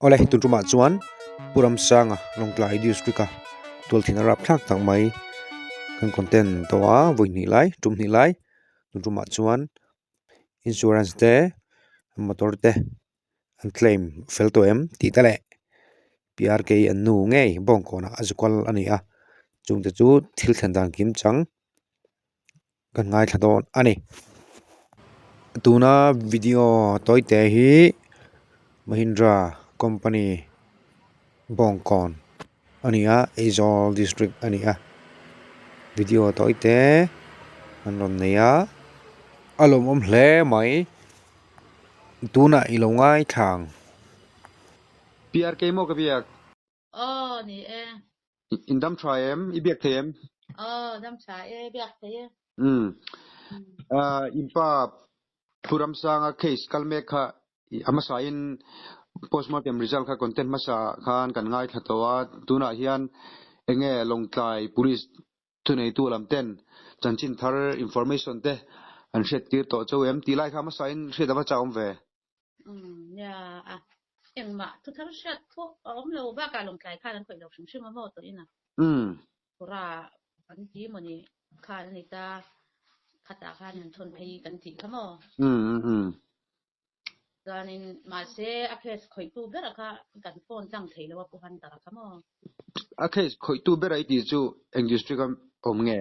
Awle, tun tumah chuan Pu Ramsanga Lawngtlai District a tualthina rapthlak tak mai kan content tawh a vawi hnih lai tum hnih lai tun tumah chuan insurance te motor te an claim fel tawh em tih te leh PRK an nu ngei bawngkawnah a zu kal a ni a chungte chu thil thlen dan kim chang. Kan ngaithla dawn a ni. Tuna video tawite hi Mahindra company Bawngkawn a ni a Aizawl district a ni a video tawite an rawn nei a a lawmawm hle mai tunah i lo ngaithla ang. PRK maw ka biak? Aw ni e. In dam tha em? I biak thei em? Aw dam tha e, biak thei e. Umm. In pa Pu Ramsanga case kal mek kha a hmasa in postmortem result kha content hmasa khan kan ngaithla tawh a, tunah hian enge Lawngtlai Police thuneitu lam ten chanchin thar information te an hriat tir tawh chauh em? Tih lai kha hmasa in hriat ava chak awm ve. Umm nia a, engmah thuthar hriat pawh a awm lo bakah Lawngtlai khan an khawih lo hrim hrim a maw tawh ina. Umm. Pura an ti maw ni khan a ni ta, khatah khan an thawn phei kan tih kha maw. Umm umm umm. Chuanin mahse a case khawihtu bera kha kan phone tlang thei lo a Pu Hunter a kha maw. A case khawihtu bera i tih chu eng district a awm nge?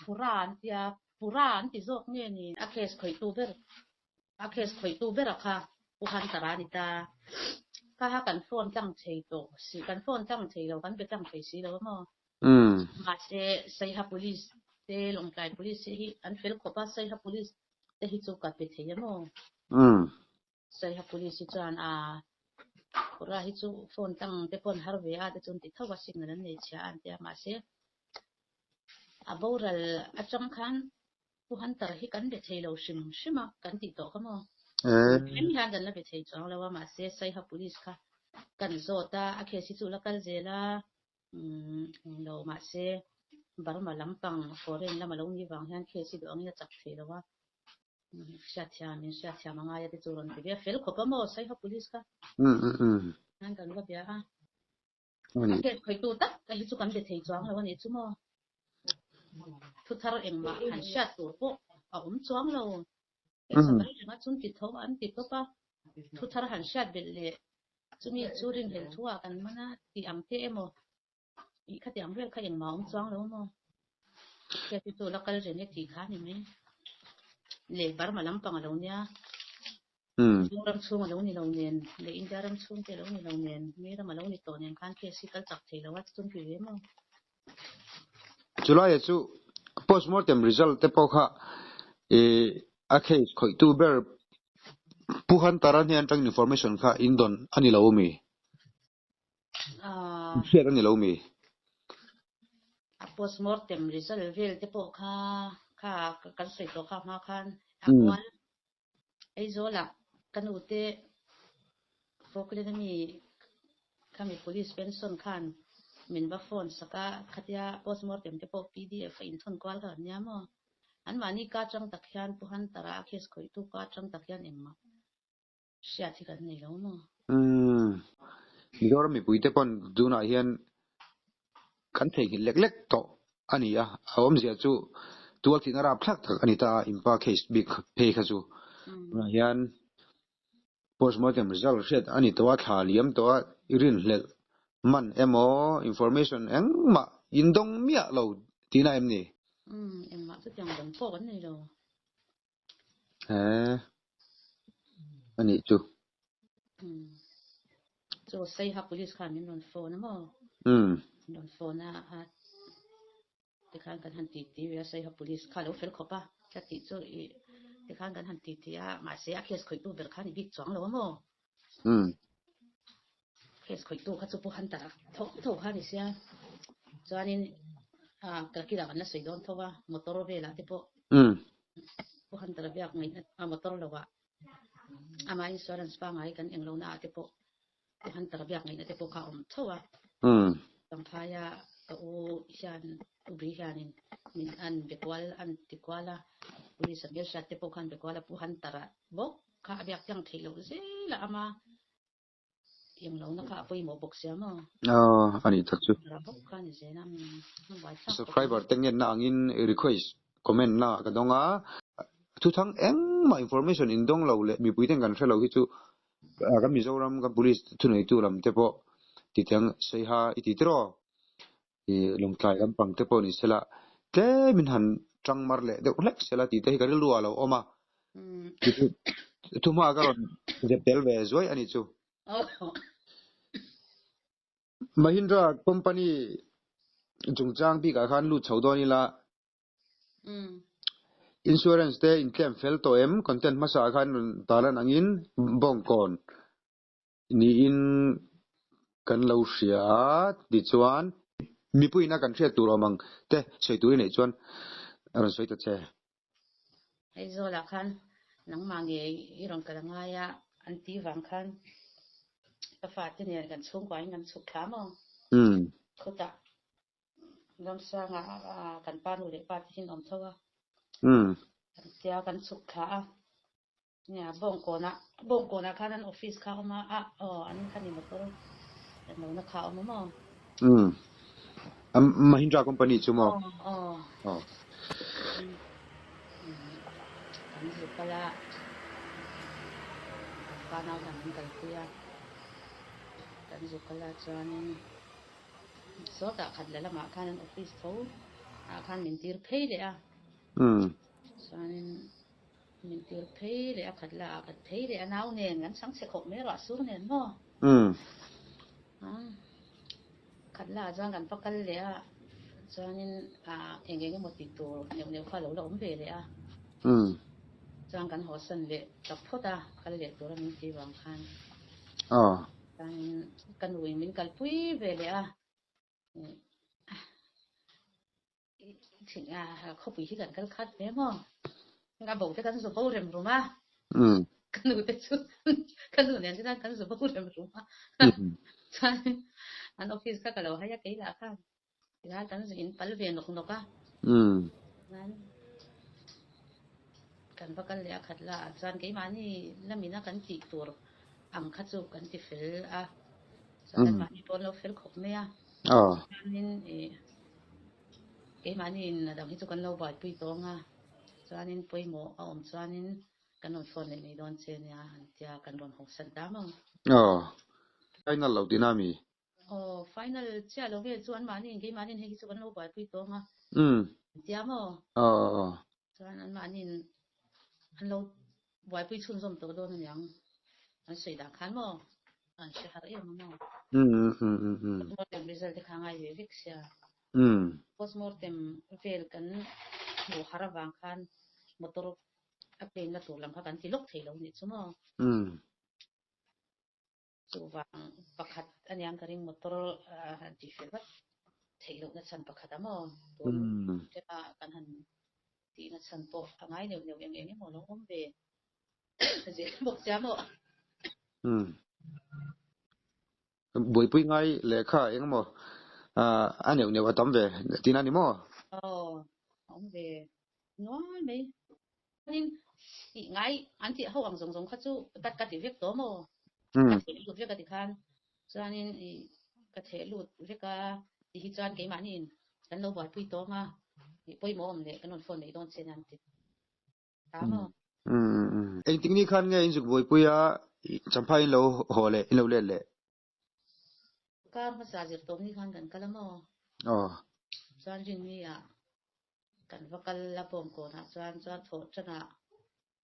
Pura an tia, Pura an ti zawk nge ni a case khawihtu ber A case khawihtu bera kha Pu Hunter-a a ni ta. Kha kha kan phone tlang thei tawh si, kan phone tlang thei lo, kan be tlang thei si lo a maw? Mahse, Saiha Police te, Lawngtlai Police te hi an fel khawp a, Saiha Police te hi chu ka pe thei a maw? Saiha Police hi chuan a Pura hi chu phone tlang te pawh an har ve a te chu an ti tho a, signal an nei chhia a an ti a, mahse a boral atang khan Pu Hunter hi kan be thei lo hrim hrim a, kan tih tawh kha maw? Thleng hian kan la be thei chuang lo a, mahse Saiha Police kha kan zawt a, a case hi chu la kal zel a, umm lo mahse Burma lampang foreign lama lo nih vang hian case hi duh angin a chak thei lo a, hriatthiam in hriatthiam a ngai a te chu rawn ti ve a, fel khawp a maw Saiha Police kha? Hian kan va bia a. A case khawihtu tak a hi chu kan be thei chuang lo a nih chu maw? Thu thar engmah han hriat tur pawh a awm chuang lo. Hei renga chun ti tho an ti tawp a, thu thar han hriat belh leh chumi chu rinhlelh thu ah kan man a tih ang te emaw ih khati ang vel kha engmah a awm chuang lo maw? Hriat hi chu la kal reng e tih kha a ni mai. Leh Burma lampang a lo nia. Mizoram chhung a lo ni lo nen leh India ram chhung te a lo ni lo nen, mi ram a lo ni tawh nen khan case hi kal chak thei lo a, chutun ti ve maw? Chulaia chu postmortem result te pawh kha a case khawihtu ber Pu Hunter-a hnen atangin information kha in dawn a ni lo ami? Hriat a ni lo mi? A postmortem result vel te pawh kha kha kan sawi tawh kha hma khan a kual Aizawlah ka nu te Falkland ami khami police pension khan min va phone sak a, khatia postmortem te pawh pdf a inthawn kual kha an nia maw? Anmahni ka atang tak hian Pu Hunter-a a case khawihtu ka atang tak hian engmah hriat hi kan nei lo maw? Umm. Mizoram mipuite pawn tunah hian kan theihnghilh lek lek tawh a ni a, a awmzia chu tual thihna rapthlak tak a ni ta a, inpa case bik phei kha chu. Tunah hian postmortem result hriat a ni tawh a, thla liam tawh a, i rinhlelh man emaw information engmah indawng miah lo tihna em ni? Umm, engmah chutiang dang pawh kan nei lo. He a nih chu. Chu Saiha police khan min rawn phone a maw? Min rawn phone a, a tikhan kan han titi ve a, Saiha police kha lo fel khawp a, ka tih chu i tikhan kan han titi a, mahse a case khawihtu ber khan i bik chuang lo a maw? Case khawihtu kha chu Pu Hunter a tho tho kha a ni sia. Chuanin ka kilah kan la sawi dawn tho a, motor velah te pawh Pu Hunter a biak ngaihna a motor lo ah amah insurance pangngai kan eng lohna ah te pawh Pu Hunter a biak ngaihna te pawh kha a awm tho a. Pangphaia ka u hian U Bri hianin min an be kual an ti kual a, police a hmelhriat te pawh khan be kual a, Pu Hunter a bawk kha a biak tlang theih loh zel a ama. Englo na kha a pawimawh bawk sia maw? Aw, a nih tak chu. Ra bawk kha ni zel a, a buaithlak khawp mai. Subscriber te ngenna angin request comment na ka dawng a, thuthang engmah information in dawng lo leh mipui ten kan hre lo hi chu kan Mizoram kan police thuneitu lam te pawh titiang Saiha i ti tiraw? I Lawngtlai lampang te pawh ni sela tlem in han tang mar leh deuh hlek sela tih te hi ka rilru ah a lo awm a. Thuhma ka rawn zep tel ve zuai a ni chu. Mahindra company chungchang bikah khan lut chho dawn ila. Insurance te in claim fel tawh em? Content hmasa ah khan rawn tarlan angin bawngkawn niin kan lo hria a, tichuan mipuiin a kan hriat tur awm ang te sawi tur i neih chuan a rawn sawi ta che. Aizawlah khan nangmah nge i rawn kal angai a an tih vang khan ka fate nen kan chhungkuain kan chhuk thla maw? Khutah Ramsanga kan pa nu leh pa te hian awm tho a, tia kan chhuk thla a. Nia, Bawngkawnah, Bawngkawnah khan an office kha a awm a, a aw an kha ni motor an lo na kha a awm a maw? Umm. Mahindra company chu maw? Aw, aw. Aw. Kan zu kal a, kan pa nau hian min kalpui a, kan zu kal a chuanin sawtah khat la lamah khan an office tho ah khan min tir phei leh a. Umm. Chuanin Min tir phei leh a khat la ah kan phei leh a nau nen kan chhang chhe khawp mai ruah sur nen maw? Khat la ah chuan kan va kal leh a chuanin ah eng eng emaw tih tur neuh neuh kha a lo la awm ve leh a chuan kan hawsan leh tak phawt a kal leh tura min ti vang khan chuanin ka nuin min kalpui ve leh a. Khawpui hi kan kal khat ve maw? A bo te kan zu bo rem rum a. Ka nu te chu ka nu nen te chuan kan zu bo rem rum a. Chuan an office kha ka lo hai a kei lah khan tikhan kan zu in pal ve nawk nawk a. Chuan kan va kal leh a khat la ah chuan keimahni lamina kan tih tur ang kha chu kan ti fel a. Chuan anmahni pawh an lo fel khawp mai a. Chuanin ih Keimahniin a dang hi chu kan lo buaipui tawng a, chuanin pawimawh a awm chuanin kan rawn phone leh mai dawn che nia an tia kan rawn hawsan ta maw? Aw, final lo tihna mi? Aw, final chiah lo ve chu anmahniin keimahniin hei hi chu kan lo buaipui tawng a an tia maw? Aw aw aw. Chuan anmahniin an lo buaipui chhunzawm tawh dawn aniang an sawi dan khan maw? An hre har em a maw? Postmortem result te kha a ngai ve vek sia. Postmortem vel kan hmuh har avang khan motor a claim na tur lam kha kan ti lawk thei lo nih chu maw? Chuvang pakhat aniang ka ring motor han tih fel vat theih lohna chhan pakhat a maw? Tun ṭema kan han tihna chhan pawh a ngai neuh neuh eng eng emaw lo awm ve zel bawk sia maw? Buaipui ngai lehkha eng emaw a neuh neuh a tam ve tihna a ni maw? Aw, a awm ve nual mai. Chuanin tih ngai an tih ho ang zawng zawng kha chu ka ka ti vek tawh maw? Ka theh lut vek a ti khan. Chuanin ih ka theh lut vek a ti hi chuan keimahniin kan lo buaipui tawng a, ih pawimawh awm leh kan rawn phone mai dawn che nia an ti ta maw? Engtik ni khan nge in zuk buaipui a, Champhai in lo haw leh in lo let leh? Kar hmasa zir tawp ni khan kan kal a maw? Aw. Chuan rinni ah kan va kal a bawngkawnah chuan chuan thawh tanah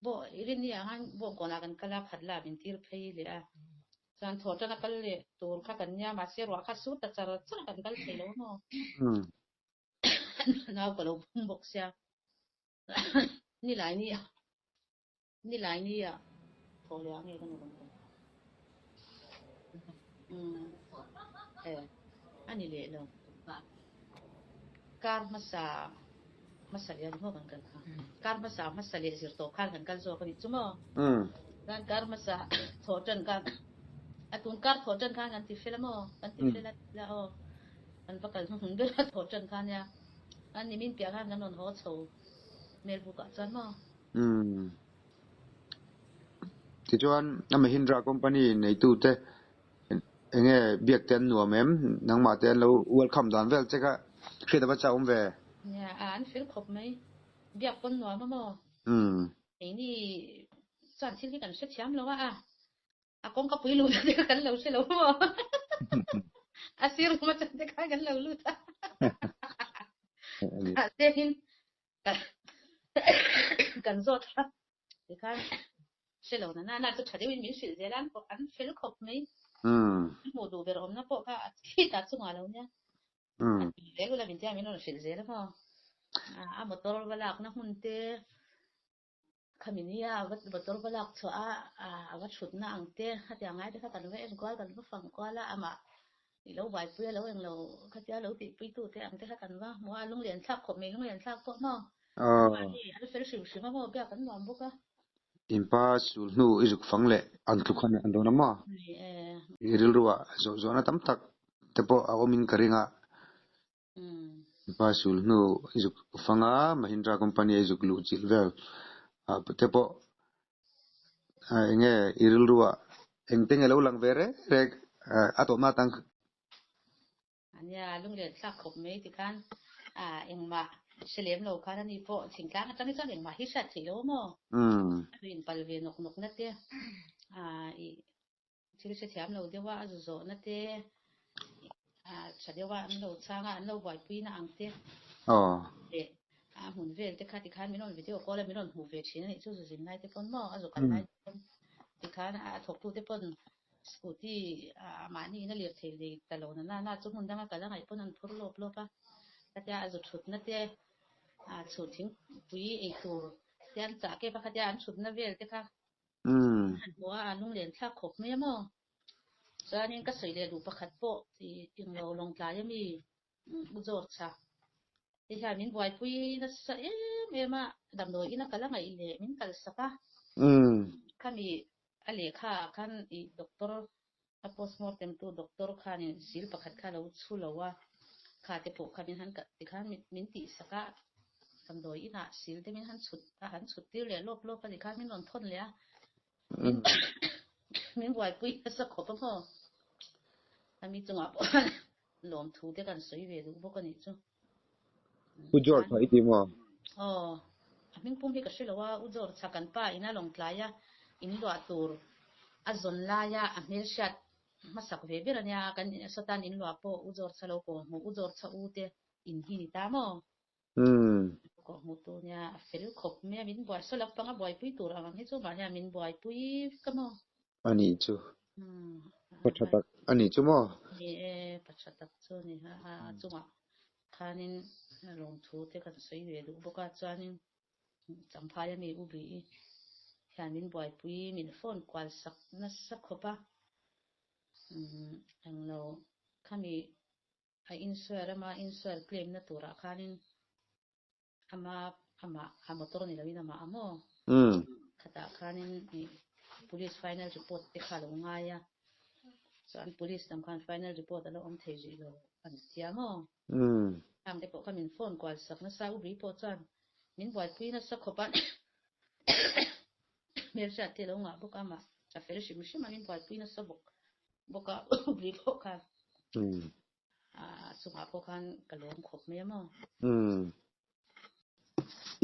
bawh rinni ah khan bawngkawnah kan kal a khat la min tir phei leh a chuan thawh tana kal leh tur kha kan nia mahse ruah kha sur ta char char kan kal thei lo maw? Nau ka lo pum bawk sia nilai ni ah Nilai ni ah thaw leh ah nge ka nu kan kawm. Umm e a ni leh lo. Kar hmasa hmasa leh a ni maw kan kal kha. Kar hmasa hmasa leh zir tawp khan kan kal zawk a nih chu maw. Chuan kar hmasa thawh tan khan a tun kar thawh tan khan kan ti fel a maw kan ti fel a la aw kan va kal hnuhnun ber a thawh tan kha nia. A nimin piah khan kan rawn haw chho Melbuk ah chuan maw. Umm. Tichuan a Mahindra company neitute Enge biak te an nuam em? Nangmah te an lo welcome dan vel che kha hriat ava chak awm ve. Nia, a an fel khawp mai. Biak pawn nuam a maw? Umm. Keini chuan thil hi kan hrethiam lo a, a a kawngka pui luh na te kha kan lo hre lo maw? A sir lam atang te khan kan lo lut a. Mahse in kan zawt a. Tikhan hre lo na na chu tha deuhin min hrilh zel a, an fel khawp mai. An hmuh duh ber awmna pawh kha a khitah chungah lo nia. An ti zel ula min tia min rawn hrilh zel a maw. A motor va lakna hmun te khami nia a motor va lak chhuah a a va thutna ang te khatiang ngai te kha kan va enkual kan va fang kual a amah i lo buaipui a lo englo khatia lo tihpui tu te ang te kha kan va hmu a lunglen thlak khawp mai lunglen thlak pawh maw mahni an fel hrim hrim a maw biak an nuam bawk a. Inpa sul hnu i zuk fang leh an tluk khan an dawn a maw? Ni e. I rilru ah zawh zawhna tam tak te pawh a awm in ka ring a. Inpa sul hnu i zuk fang a, Mahindra company a i zuk luh chilh vel ah te pawh eng nge i rilru ah engte nge lo lang ve rek rek a tawpna atang Ania, lunglen thlak khawp mai tikhan engmah hre lem lo khan ani pawh thingtlang atang hi chuan engmah hi hriat theih lo maw? A rin pal ve nawk nawk na te, i thil hrethiam lo deuh a, a zu zawh na te, tha deuh a an lo chhang a, an lo buaipui na ang te leh a hmun vel te kha tikhan min rawn video call a, min rawn hmuh ve thin a nih chu zu zin lai te pawn maw, a zu kal lai te pawn tikhan a thawktu te pawn Scooty mahni in a lir thei lei ta lo na na chu hmun danga kal a ngaih pawn an phur lawp lawp a, khatia a zu thutna te chhun thingpui ei tur te an chah kep a, khatia an thutna vel te kha an hmu a, a lunglen thlak khawp mai a maw. Chuanin ka sawi leh duh pakhat pawh englo lawngtlai ami U George-a te hian min buaipui nasa em em a, damdawi ina kal a ngaih leh min kalsak a, khami A lehkha ah khan i doctor a postmortem tu doctor khanin sil pakhat kha lo chhu lo a, kha te pawh kha min han tikhan min tihsak a, damdawi inah sil te min han chhut a, han chhut tir leh lawp lawp a tikhan min rawn thawn leh a, min min buaipui nasa khawp a maw. Ami chungah pawh khan lawmthu te kan sawi ve duh bawk a nih chu. U George kha i ti maw? Aw, a hmingpum hi ka hre lo a, U George kha kan pa ina lawngtlai a in luah tur a zawn laia a hmelhriat hmasak ve ber a nia, kan sawtan in luah pawh U George kha lo kawh hmuh, U George kha u te in hi ni ta maw? Kawh hmuh tur nia, a fel khawp mai a, min buai saw lampang a buaipui tur ang ang hi chu mahni a min buaipui ka maw? A nih chu. Pa tha tak a nih chu maw? Ni e, pa tha tak chu a ni. A chungah khanin lawmthu te kan sawi ve duh bawk a, chuanin Champhai ami U Bi-i hian min buaipui, min phone kual sak nasa khawp a. Englo khami a insure ama insure claim na turah khanin Ama amah a motor ni loin amah a maw? Khatah khanin ih police final report te kha a lo ngai a, chuan police lam khan final report a lo awm thei rih lo an tia maw? Khang te pawh kha min phone kual sak nasa, U Bri pawh chuan min buaipui nasa khawp a, hmelhriat te a lo ngah bawk a, amah a fel hrim hrim a, min buaipui nasa bawk bawk a, U Bri pawh khan. A chungah pawh khan ka lawm khawp mai a maw? Umm.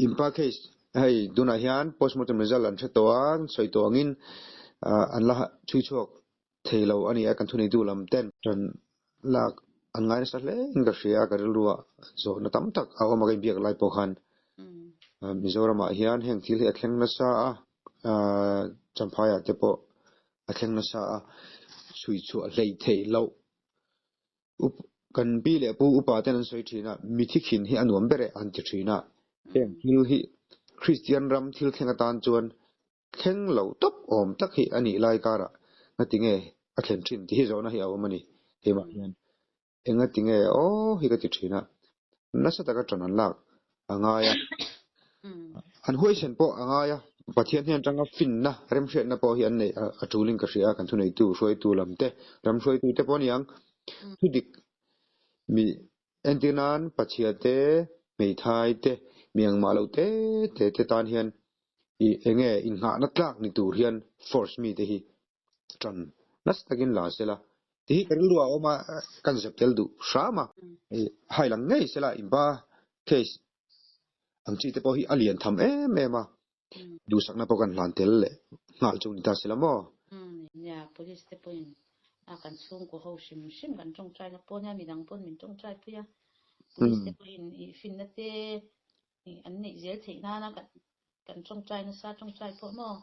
Inpa case hei tunah hian postmortem result an hre tawh a, sawi tawh angin an la chhui chhuak thei lo a ni a, kan thuneitu lam ten. Ṭan lak an ngai nasa hle in ka hria a, ka rilruah zawhna tam tak a awm a ka inbiak lai pawh khan. Mizoramah hian heng thil hi a thleng nasa a, Champhaiah te pawh a thleng nasa a, chhui chhuah hleih theih loh Kan pi leh pu upa ten an sawi thin a, mithi khin hi a nuam ber e an ti thin a. Heng thil hi Kristian ram thil thleng atan chuan thleng lo tawp awm tak hi a nih lai karah ngatinge a thlen thin tih hi zawhna hi a awm a ni. Keimah hian engatinge aw hi ka ti thin a, nasa taka ṭan an lak a ngai a, an huaisen pawh a ngai a, Pathian hian atanga finna, remhriatna pawh hi an neih a ṭulin ka hria a, kan thuneitu hruaitu lam te, ram hruaitu te pawh a ni ang. Thudik mi entir nan Pachhia te, hmeithai te, mi engmah lo te te te tan hian i enge innghahna tlak ni tur hian force mite hi ṭan nasa takin la sela. Tih hi ka rilru ah a awm a, kan zep tel duh hram a. Hai lang ngei sela inpa case ang chi te pawh hi a lian tham em em a, duhsakna pawh kan hlan tel leh nghal chu ni ta sela maw? Nia, police te pawhin a kan chhungkaw ho hrim hrim kan tawngtai na pawh nia midang pawn min tawngtai pui a, police te pawhin ih finna te an neih zel theih nana kan kan tawngtai nasa tawngtai pawh maw?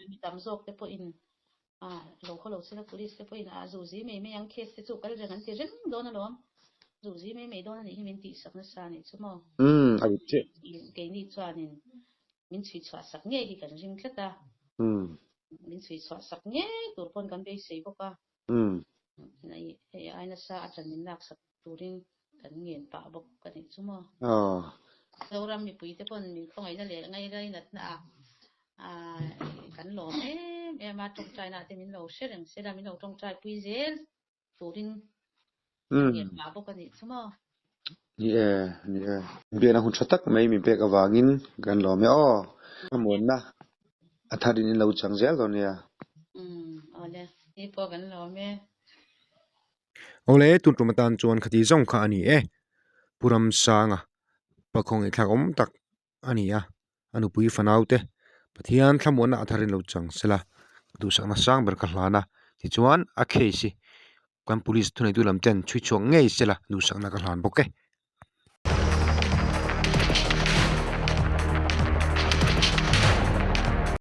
Mi tam zawk te pawhin A, lo khaw lo sela police te pawhin a zuzi mai mai ang case te chu kal reng an ti reng dawn alawm. Zuzi mai mai dawn anih hi min tihsak nasa anih chu maw. Umm, a dik chiah. Keini chuanin min chhui chhuah sak ngei hi kan ring tlat a. Umm. Min chhui chhuah sak ngei tur pawn kan beisei bawk a. Umm. Hei ai nasa a ṭan min laksak turin kan ngen pah bawk ka nih chu maw. Aw. Zoram mipui te pawn min khawngaihna leh ngairainatna ah kan lawm em em a, tawngtaina te min lo hre reng sela, min lo tawngtai pui zel turin kan ngen pah bawk a nih chu maw. Ni e, ni e. Biakna hun tha tak mai min pek avangin kan lawm e aw. Ka muanna a tharin in lo chang zel dawn nia. Umm, awle. Ni pawh kan lawm e. Awle, tun tum atan chuan khati zawng kha a ni e. Pu Ramsanga pakhawng i thlak awm tak a ni a, a nupui fanau te Pathian thlamuanna a tharin lo chang sela duhsakna sang ber ka hlan a, tichuan a case hi kan police thuneitu lam ten chhui chhuak ngei sela duhsakna ka hlan bawk e.